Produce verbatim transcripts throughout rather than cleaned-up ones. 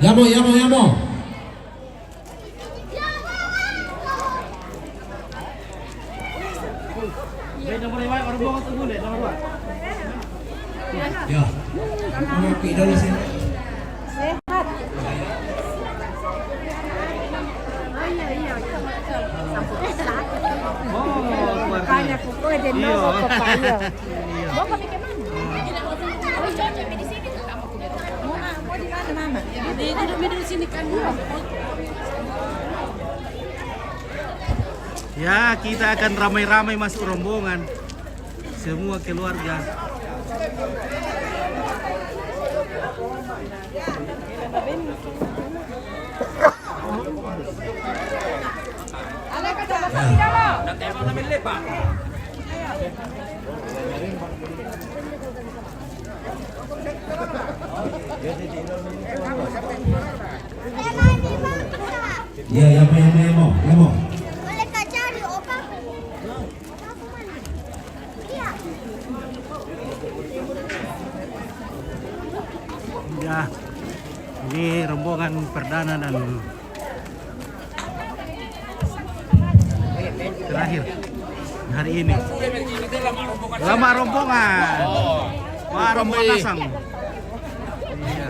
Yamo, yamo, yamo. Ya. Ngopi dulu sih. Sehat. Makanya pokoknya dia nopo papaya. Mau kami ke mana? Mau, mau di mana, Mama? Di, duduk di sini kan. Ya, kita akan ramai-ramai masuk rombongan. Semua keluarga. Ya, ya, mau, ya, mau, ya, mau, ya, mau. Ya, ini rombongan perdana dan terakhir hari ini. Lama rombongan. Lama rombongan asang. Iya.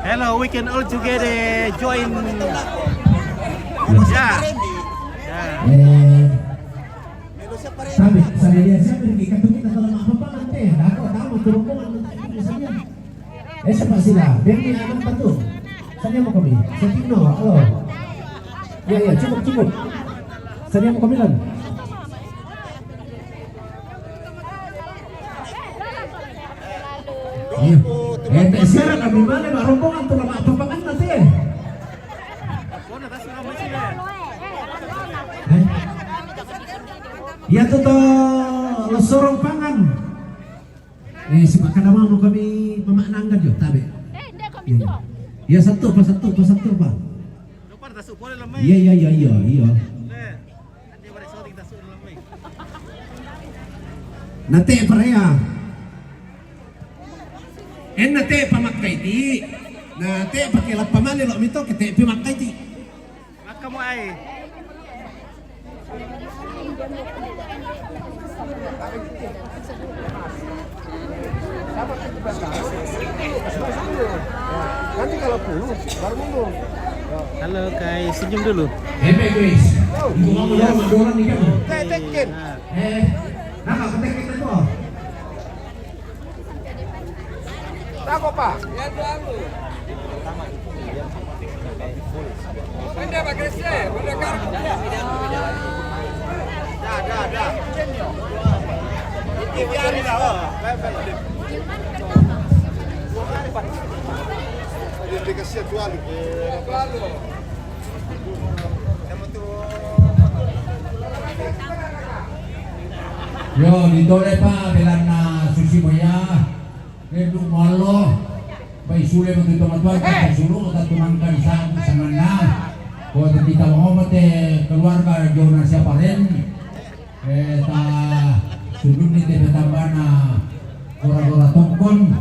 Hello, we can all together join. Ya. Ya. Eh, sabi, sabi niya, siyempre, hindi ka tumita sa mga pampang, ante. Dako, tama, turungan mo tayo sa niya. Eh, siya pa sila. Bernie, anak pa to. Saan niya mo kami? Sa Tigno, oh. Ya, ya, cukup, cukup. Saan niya mo kami lang? Iya. Eh, tak siapa kami mana, Mak Rombongan tu, Mak Papakan nanti, eh. Eh? Ya, tu, tu, lo sorong pangan. Eh, sebab kada mau kami mamaknangkan jo, tabe. Eh, nda kami tu. Ya, satu pa, satu pa, satu pa. Iya, iya, iya, iya, iya. Nate parea. En nate pamakkai ti. Nate pakai lapamane lo mito kete pi makkai ti. Maka mo ai. Nanti kalau penuh, baru minum. Halo, Kai, senyum dulu. Hepe, guys. Ibu kamu dorong, dorong nih, kamu. Nah. Eh, nah, aku tekin itu. Tako, Pa? Pwede ba, Chris? Pwede ka? Da, da, da. Hindi kasi ito, ano. Yo, dito le, Pa, bilang na susi mo ya. Rindu mo Allah. Bai sule mo tu tomatuan, ta sulu, ta tunangkan sa, sa mana. Ko ta kita mo mo te keluarga jo na siapa ren. Eh, ta sudut ni te tambana gora-gora tongkon.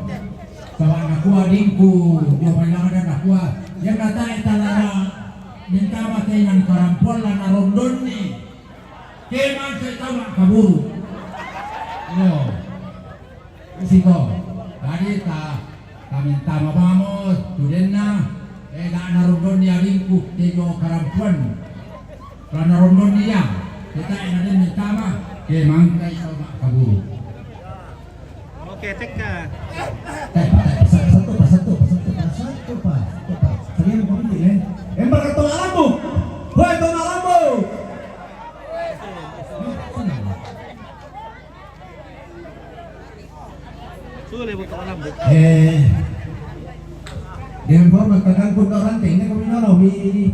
Sama nakua dingku, jo pandangan dan nakua. Yang kata eta lara minta mate nan karampol lana rondon ni. Keman saya tahu nak kaburu. Yo. Siko. Jadi ta, ta minta mabamos, tudenna, eh, da na rondon ni abingku, tejo karampuan. Karena rondon dia, kita yang ada minta mah, ke mangkai sama kaburu. Oke, teka. Eh, pa, eh, pa, satu, pa, satu, pa, satu, pa, satu, pa, satu, pa. Kalian mau kami, eh? Ember ketong alambu. Woi, tong alambu. Sule mo to alam. Eh, dengan forma tergantung orang tinggal kami nolong ini.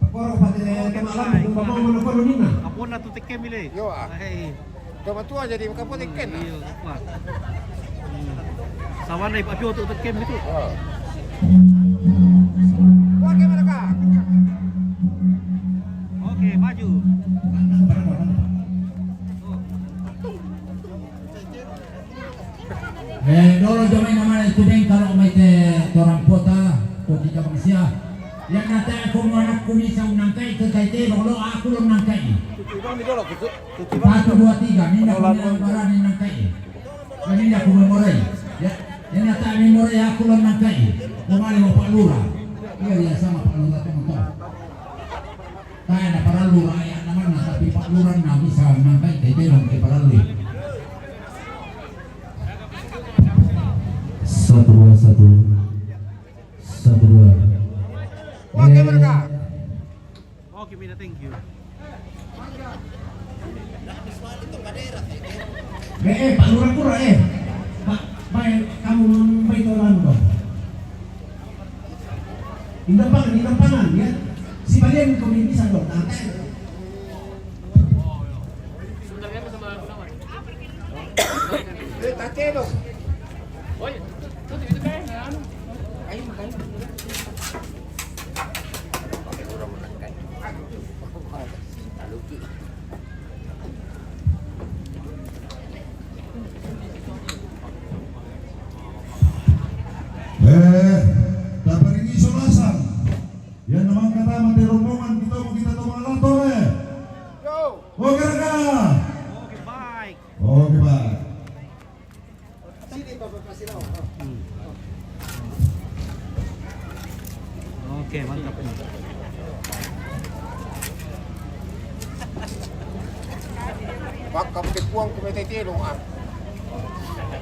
Pakoro pate tong alambu, kung bamang mo na paro nina. Kapon na to tekem ile. Yo, ah. Ay. Toma tua jadi kapon tekem na. Iyo, apa? Hmm. Sawan na ipapio to tekem itu. Yo. Wah, gimana, Kak? Eh, dolo jo mai namana itu bengkalo mai te torang kota, koti jabang sia. Yang nata ko mo anakku misa unangkai ke kai te, dolo aku lo nangkai. Satu, dua, tiga, ninda ko ninda barani nangkai. Ninda ko memorai. Ya, yang nata memorai aku lo nangkai. Ko mali mo Pak Lurah. Iya, iya, sama Pak Lurah, teman-teman. Tae na parallu rakyat namana, tapi Pak Lurah na bisa nangkai te telong ke parallu. Satu dua satu. Satu dua. Oke, eh, mereka. Oke, Mina, thank you. Eh, eh, Pak Lurah Kura, eh. Pak, baik, kamu baik orang tuh. Indapangan, indapangan, ya. Si balian ko bisa dong, nah, kan? Eh, tate dong. Eh, taparingi solasan. Yang namanya kata mati rombongan, kita mau kita tolong alat tore. Oke, Raka. Oke, baik. Oke, baik. Sini, Bapak, kasih tahu. Hmm. Oke, mantap. Bakka te kuang ku mete telo, ah.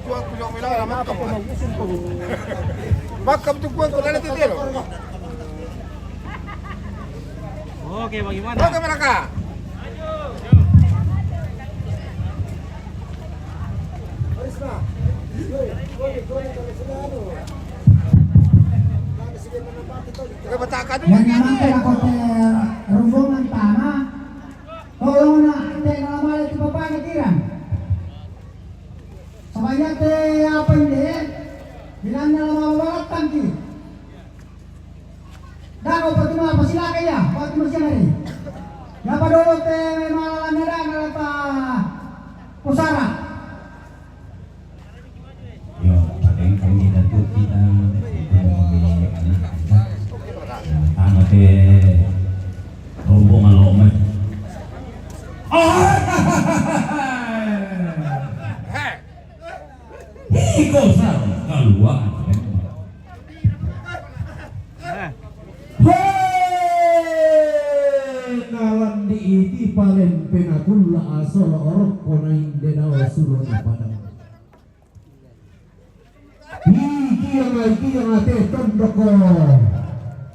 Kuang ku jong mila, bakka. Bakka te kuang ku dale te telo. Oke, bagaimana? Oke, mereka. Yang namanya kote rombongan tama, tolong na, te na lamale tu papanya kirang. Sabanya te apa ini? Bilangnya lama balatang ki. Dako pati ma pasilaka iya, pati ma siang hari. Yapa dolo te malalan na dana lapa pusara. Yo, padeng kami datu kita, itu mau beli anak kita. Nah, tama te rombongan lo mai. Ah! Iko sa kalua. Eh. Hei, nalan di iti palen penakulla asolo orokko na inde dao sulo na padang. Ti kianga, kianga te tondoko.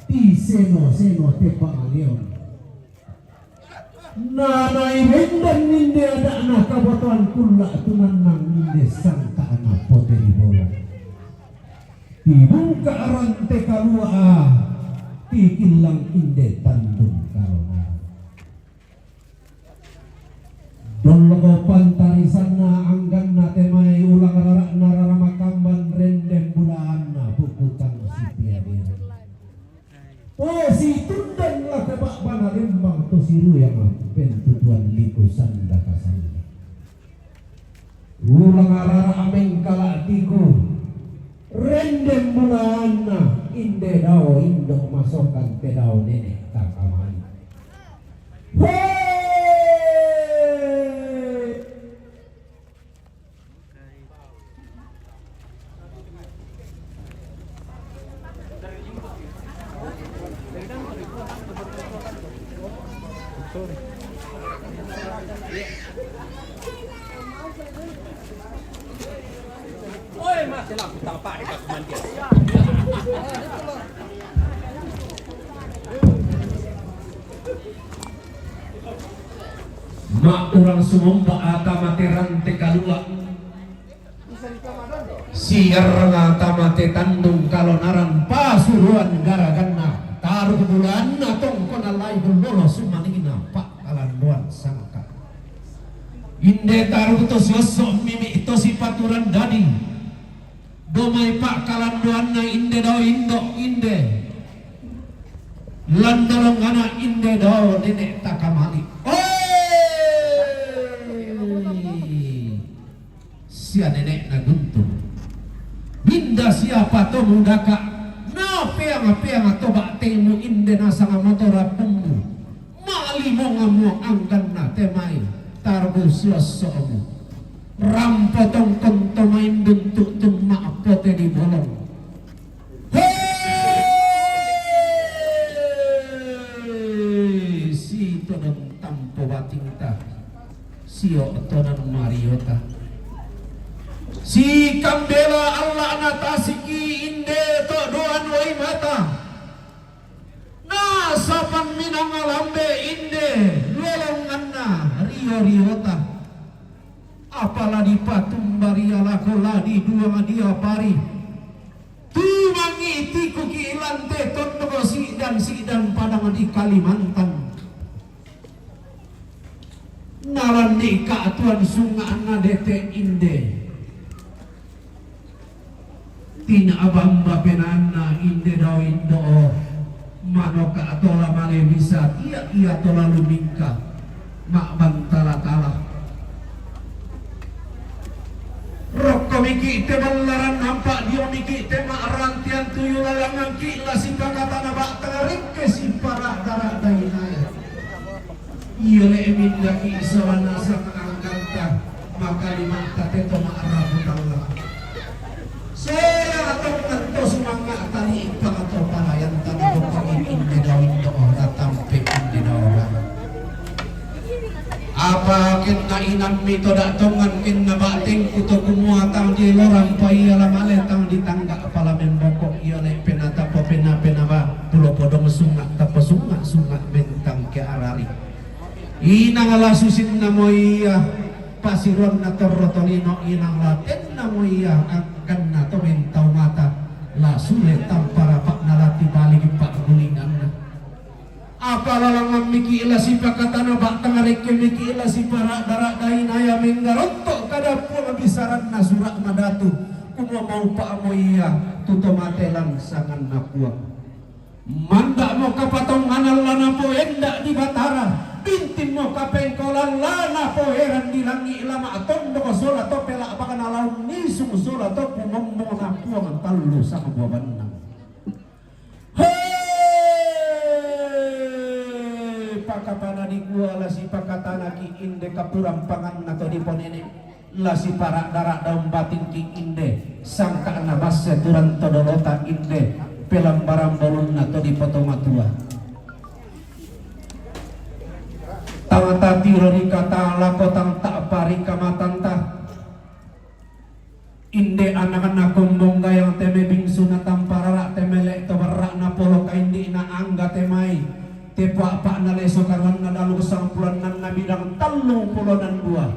Ti seno, seno te pangaleon. Na nairenden ninde ada'na kabotoan kulla tunannang ninde sangka'na pote ri bolong. Tibungka rante kalua, tikillang inde tandung kalona. Dollogo pantarisanna angganna te mai ulang rara'na rara makamban rendeng bulaanna puputang sitiadera. To situndang lako ba'bana lembang to siruyang pentutuan liku sanda kasanda. Ulang arara ameng kala'tiku, rendeng bulaanna inde dao indo masokan te dao nene takamai. Hei! Ma urang sumomba ata mate rante kalua. Siarna ata mate tandung kalonaran pasuruan garaganna. Taru bulaanna tongkona lai bullolo sumanina pa'kalandoan sangka. Inde taru to siosso mimi to sipaturan dadi. Domai pa'kalandoanna inde dao indo inde. Landorongana inde dao nene takamali. Oi! Sia nene'na Guntur. Minda siapa to mudaka, na peang-peang to ba'tengmu inde nasanga motorapummu, ma'limongammu angganna te mai, tarbu siosso'mu, rampo tongkon to mai bentuk tumma pote di bolong. Hei, sitodong tampo batingta, sio tonan mariota. Si kambela alla'na tasiki inde to doan wai mata. Nasapan minanga lambe inde lolonganna rio-riota. Apala dipatumbaria lako la diduang dia pari. Tumangi tikuki ilante tondoko sidan-sidan padang di Kalimantan. Nalandi ka'tuan sunga'na dete inde. Tina abamba penanna inde dao indo o, manoka tola male bisa tia ia tola lumingka ma'bantala-tala. Rokko miki te ballaran nampa dio miki te ma'rantian tuyu lalangangki la sipakatana ba'tang rekke sipara dara dainaya. Iyo le mindaki isola nasang angganta makalima'ta te to ma'rapu talla. Sola tongan to sumanga tali ipang to palayanta na bokko inde dao indo o natampe inde dao. Apa kenna inammi to da' tongan kenna ba'tengku to kumua tang di lorang pa ia la male tang di tangga pala memboko ia le penata po pena pena ba pulo podong sunga tapo sunga sunga mentang ke arari. Inang la susinna mo ia pasiruanna torro tolino inang la tenna mo ia angkanna to mentau mata la sule tampa rapa'na la tibali pa'gulinganna. Apa lalangan miki la sipakatana ba'tang rekke miki la sipara dara dainaya menggarotto kada Puang bisaranna sura madatu kumua maupa mo ia tu to mate langsanganna Puang. Manda' mo kapatonganan la napoenda di Batara, bintin mo kapengkolan la napoeran di langi' la ma'tondok sola to pela'bakna laun nisung sola to pumommona Puang tallu sangbua bannang. He! Pakapana dikua la sipakatanaki inde kapurampanganna to diponene. La sipara dara daun batingki inde, sangka'na basse turang to dolota inde, pelambarang bolunna to dipotongatua. Tang tatiro ri kata lako tang ta'pa ri kamatanta. Inde anakna kombong gayang teme bingsuna tamparara temele to berra'na polo kaindi'na angga temai. Tepo a'pa'na leso karuanna dalu sangpulo annanna bidang tallung pulo nan dua.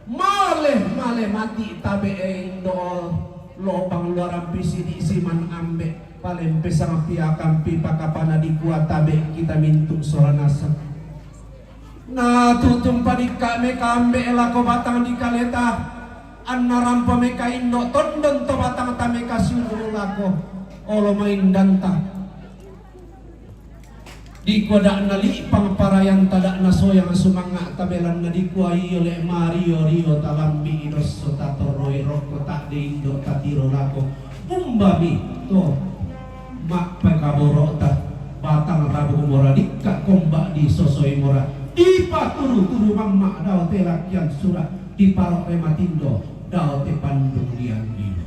Male, male mati tabe e indo lobang luarampi sidi siman ambe palempe sangpi akampi pakapana dikua tabe kita mintu sola naseng. Na tutumpa dikka meka ambe lako batang dikaleta anna rampo meka indo tondon to batang ta meka siulu lako olo maindanta. Dikua da'na li'pang parayanta da'na soyang sumanga'ta belanna dikua iyo le mario-rio talambi i dosso tatorroi rokko ta'de indo tatiro lako. Umbami to mappekaboro'ta batang rabu mora dikka komba disosoi mora dipaturu-turu mamma dao te lakkian sura diparo' rematindo dao te pandung dianggino.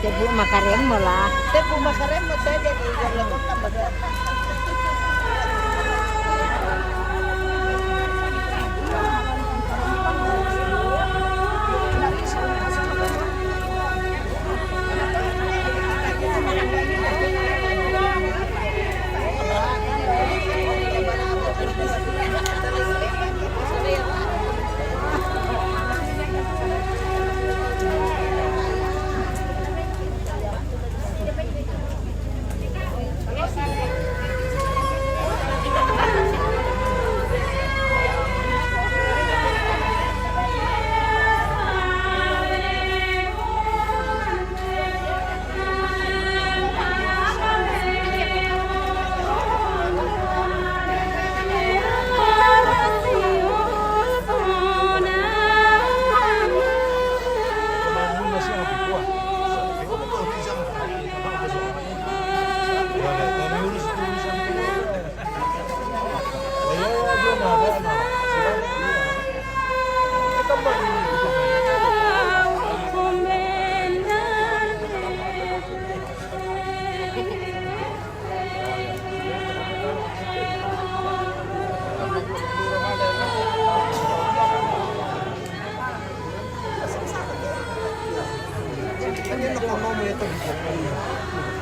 Tebu makaremo lah. Tebu makaremo saja di dalam kota.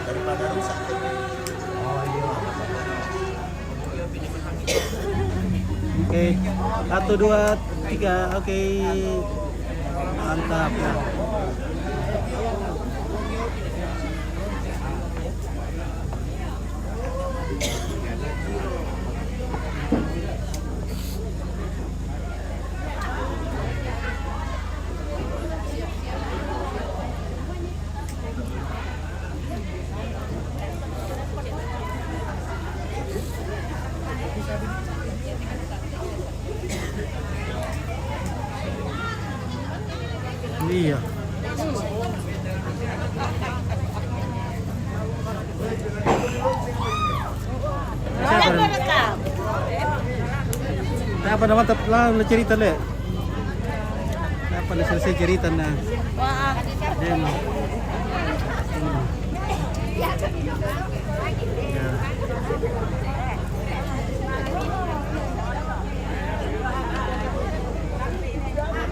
Daripada rusak. Oke, satu, dua, tiga, oke. Mantap. Iya. Siapa nama? Tetap lah cerita, Le. Apa nih selesai cerita, nah? Wah. Dia, nah. Hmm. Ya.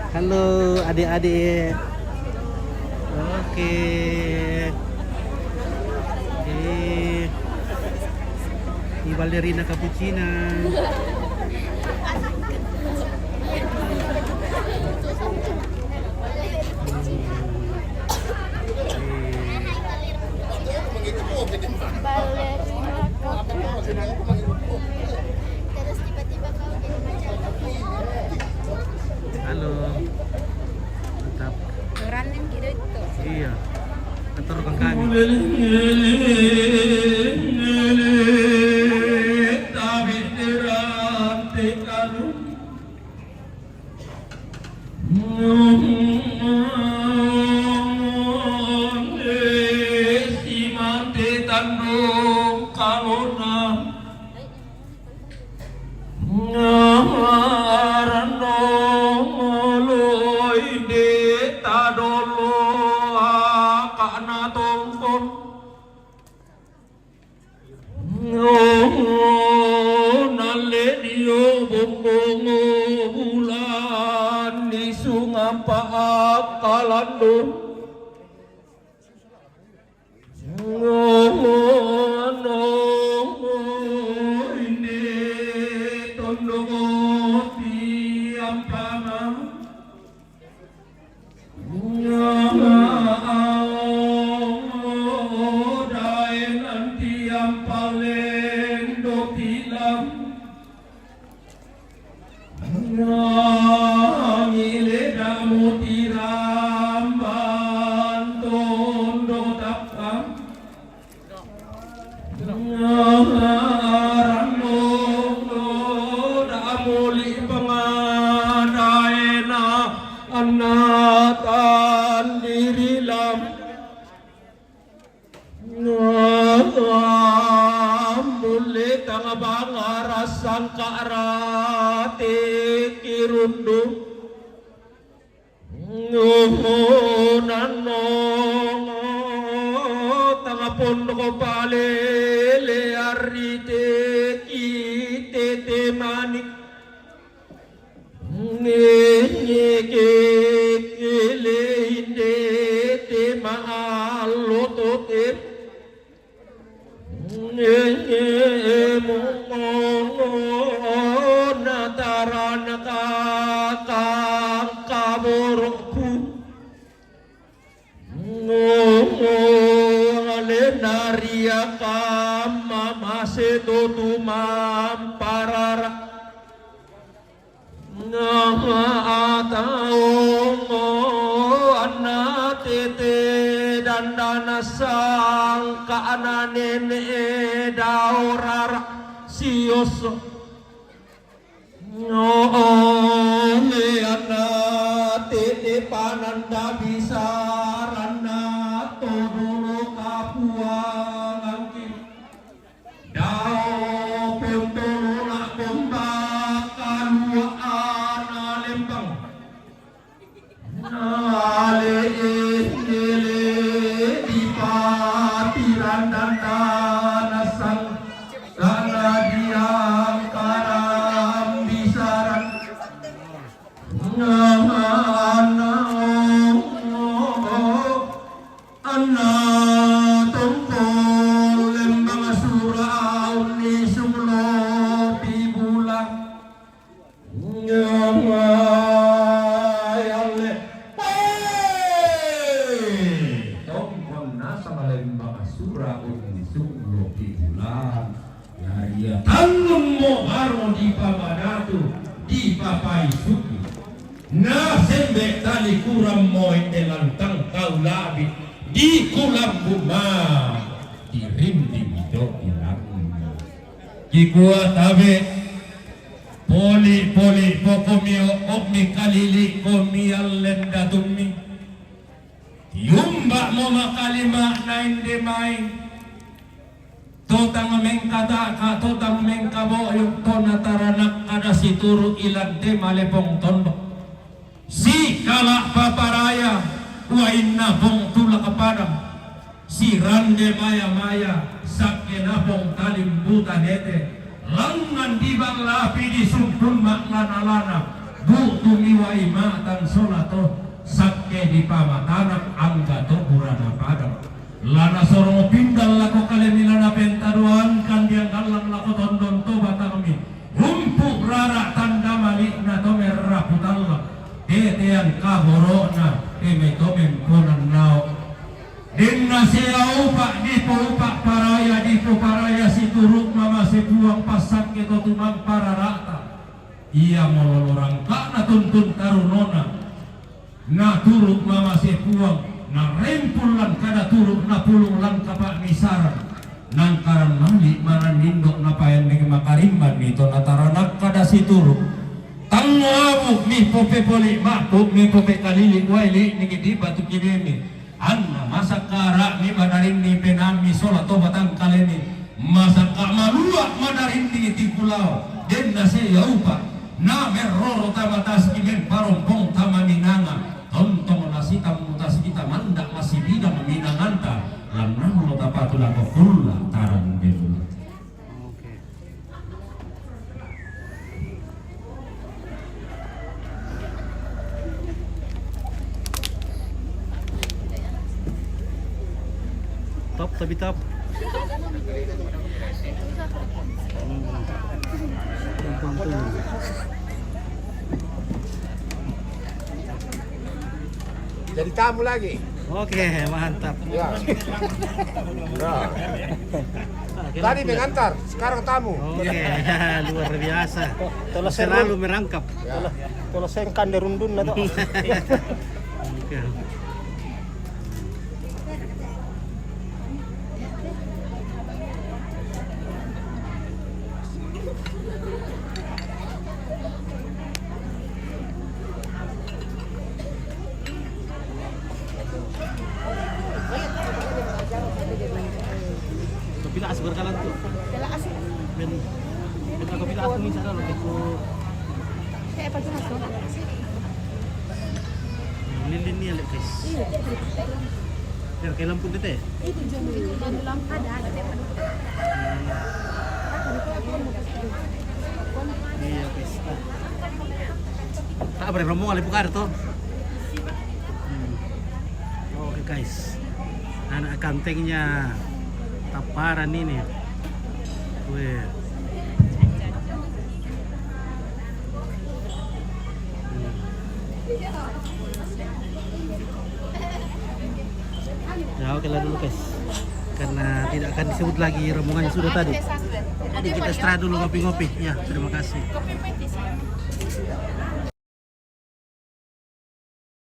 Halo, adik-adik. Oke. Oke. Ini balerina cappuccina. Halo. Mantap. Running gitu itu. Iya. Kantor Bang kami. Ngaran dongoloi de tadolo akana tongkon. Ngonale dio bombongo bulan di sungapa akalandung. Ngono ine tondongo tiampana. Nyawa daenan tiampalen dotilam. Nyawa Natandiri lam. Mulle tang bangara sangka rate kirundu. Nanno tang pondok palele arite kite te manik. Ngenyekekele inde te maallo to te. Ngenyemongona tarana kakang kaborokku. Ngongong alena ria kamma mase to tumamparara. Nama ataongo anna tete dandana sangka ana nene daorara sios. Ngole anna tete pananda bisaranna todolo kapuangangki. Dao pontolona komba kalua ana lembang. Nale engele di patiran dan danasang karena diangkaran bisaran. Ngana anna tongkol lembang suraun ni sumlopi bulan. Ngamayalle. Tongkonna sama lembang sura unni sunglo pibulan. Naria tannummo baro dipamanatu, dipapaisuki. Nasembe tali kurammo ende lantang tau labi, dikulambu ma dirinding jo ilangi. Kikua tabe. Poli-poli pokomi o'o'mi kalili komi allen datummi. Tiumba mo makalima naende mai. Totang mengkataka, totang mengkaboyong, tona taranak kada situru ilante malepong tondok. Sikala paparaya, wainna pong tulak padang. Sirande maya-maya, sakke napong talimbuta hete, langngan di ballapi di sumpun ma'lana-lana, bu'tu miwai matan solato, sakke di pamatanak angga to burana padang. Lana sorong pindal lako kalemi lana pentadoan kandiang gallang lako tondon to batangmi, rumpu rara tanda malikna to merra putalla, tetean kaboro'na, teme to memponan nao. Denna seaupa, dipoupa paraya, dipoparaya situru' mamase Puang passakke to tumampa rara'ta. Ia mololo rangka'na tuntun tarunona, naturu' mamase Puang, narempun lan kada turu', napulung lan kapa'misaran, nangkaran mali' manannindo' napaenneng makarimbanni to nataranak kada situru'. Tangngo abu' mipopepoli' ma'bu' mipopekalili' wae li'niki di batu kinemi. Anna masakkara'mi madarinni penaammi sola to batangkalemi, masakka malua' madarinni tingkulao, denna seaupa, na merroro tama tasiki memparompong tama minanga, tontong nasitammu tasiki tamanda' masibidang minanganta, lannallo tapatu lako kulla' tarang belulati. Top, tapi top. Jadi tamu lagi. Oke, mantap. Ya. Nah. Tadi pengantar, sekarang tamu. Oke, luar biasa. Selalu merangkap. Ya. Tolo sengkan de rundun na to. Oke. Pero kailan po dito eh? Iya, pista. Ah, bre, rombongan lipu kar to. Hmm. Oke, guys. Anak kantengnya taparan ini. Weh. Hmm. Ya, oke lah dulu, guys. Karena tidak akan disebut lagi rombongannya sudah tadi. Jadi kita istirahat dulu ngopi-ngopi. Ya, terima kasih.